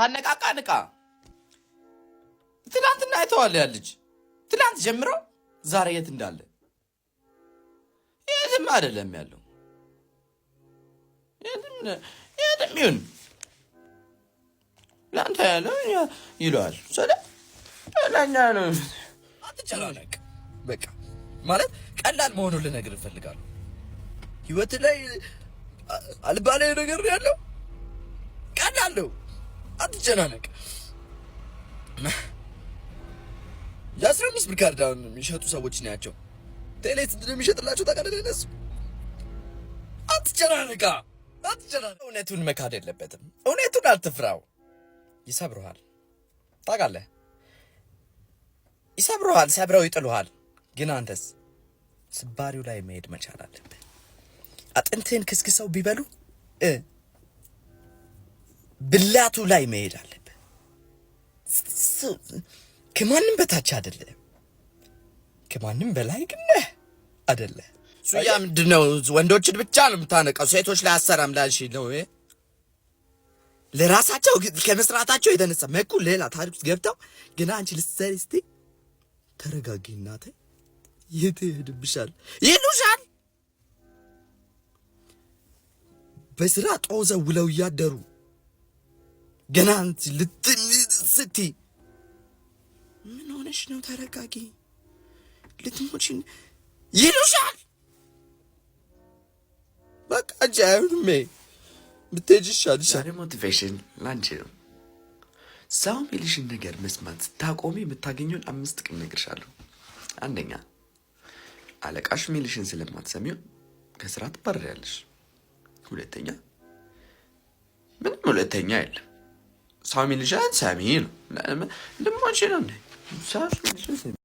ሳነቃቃ ንቃ። ትናንትና አይተዋል ያ ልጅ፣ ትናንት ጀምሮ ዛሬ የት እንዳለ፣ የትም አይደለም ያለው። የትም ይሁን ለአንተ ያለው ይለዋል። ለእኛ ነው። አትጨናነቅ። በቃ ማለት ቀላል መሆኑን ልነግርህ እፈልጋለሁ። ህይወት ላይ አልባሌ ነገር ነው ያለው። ቀላል ነው። አትጨናነቅ። የ15 ብር ካርድ አሁን የሚሸጡ ሰዎች ናቸው። ቴሌ ስንት ነው የሚሸጥላቸው ታውቃለህ? እነሱ አትጨናነቃ፣ አትጨናነቅ። እውነቱን መካድ የለበትም። እውነቱን አትፍራው። ይሰብረዋል፣ ታውቃለህ፣ ይሰብረዋል፣ ሰብረው ይጥሉሃል። ግን አንተስ ስባሪው ላይ መሄድ መቻል አለብህ። አጥንትህን ክስክሰው ቢበሉ ብላቱ ላይ መሄድ አለብህ። ከማንም በታች አይደለም፣ ከማንም በላይ ግን ነህ አይደለ? ሱያ ምንድን ነው? ወንዶችን ብቻ ነው የምታነቀው፣ ሴቶች ላይ አሰራም ላልሽ ነው። ለራሳቸው ከመስራታቸው የተነሳ መኩ ሌላ ታሪክ ውስጥ ገብተው ግን አንቺ ልትሰሪ ስትይ ተረጋጊ እናቴ፣ የት ይሄድብሻል ይሉሻል። በስራ ጦዘው ውለው እያደሩ ገና አንቺ ስትይ ምን ሆነሽ ነው? ተረጋጊ፣ ልትሞቺ ይሉሻል። በቃ አንቺ አይሆንም ብትሄጂ ይሻልሻል። ዛሬ motivation ላንቺ ነው። ሰው የሚልሽን ነገር መስማት ስታቆሚ የምታገኘውን አምስት ጥቅም እነግርሻለሁ። አንደኛ፣ አለቃሽ የሚልሽን ስለማትሰሚው ከስራ ትባረሪያለሽ። ሁለተኛ፣ ምንም ሁለተኛ የለም። ሰው የሚልሽን ሰሚ ነው። ልሞች ነው። ሰው የሚልሽን ሰሚ።